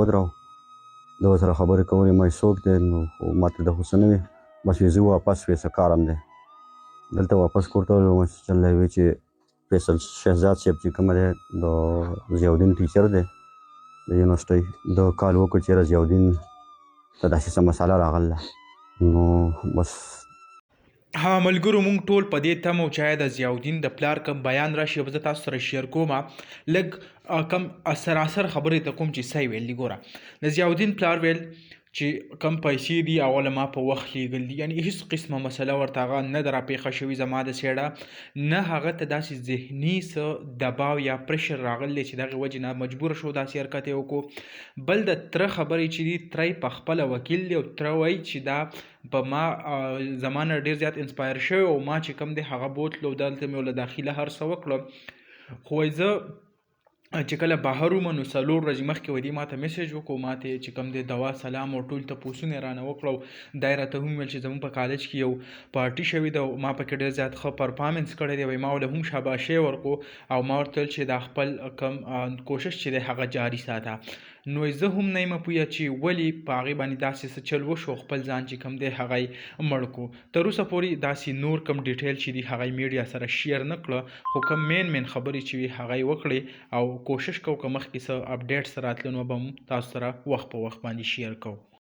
ودراو. ده ورسره خبرې کولې، ما څوک دی؟ نو خو ما ته د خو څه نه وي، بس وې زه واپس وې څه کار هم دی. دلته واپس کور ته ورغلم، چل دی وی چې فیصل شهزاد صاحب چې کومه دی د ضیاالدین ټیچر دی د یونیورسټۍ، ده کال وکړ چې یاره ضیاالدین ته داسې څه مسله راغله، نو بس. ها ملګرو، مونږ ټول په دې تمه وو چې آیا د ضیاالدین د پلار کوم بیان راشي او زه تاسو سره شیر کوم لږ کم سراسر خبرې ته کوم چې څه یې ویل دي. ګوره، د ضیاالدین پلار ویل چې کم پیسې دي هغه له ما په وخت لیږل دي، یعنی هیڅ قسمه مسله ورته هغه نه ده راپېښه شوې زما د سیړه، نه هغه ته داسې ذهني څه دباو یا پرشر راغلی چې دغې وجې نه مجبور شو داسې حرکت یې وکړو. بل د تره خبرې چې دي، تره یې په خپله وکیل دی او تره وایي چې دا په ما زما نه ډېر زیات انسپایر شوی او ما چې کوم دی هغه بوتلو، دلته مې له داخله هر څه وکړو. خو وایي زه چې کله بهر وم نو 4 ورځې مخکې وایي دې ماته میسج وکړو، ماته یې چې کوم دی دوا سلام او ټول تپوسونه یې رانه وکړو. دا یې راته هم وویل چې زموږ په کالج کې یو پارټي شوې ده او ما پکې ډېر زیات ښه پرفارمنس کړی دی. وایي ما ورله هم شاباشی ورکړو او ما ورته ویل چې دا خپل کوم کوشش چې دی هغه جاري ساته. نو زه هم نه یم پوه چې ولې په هغې باندې داسې څه چل وشو، خپل ځان چې کوم دی هغه یې مړ کړو. تر اوسه پورې داسې نور کوم ډیټیل چې دي هغه یې میډیا سره شیر نه کړه، خو کوم مین مین خبرې چې وي هغه یې وکړې او کوشش کوو که مخکې څه اپډیټس راتلو نو به هم تاسو سره وخت په وخت باندې شیر کوو.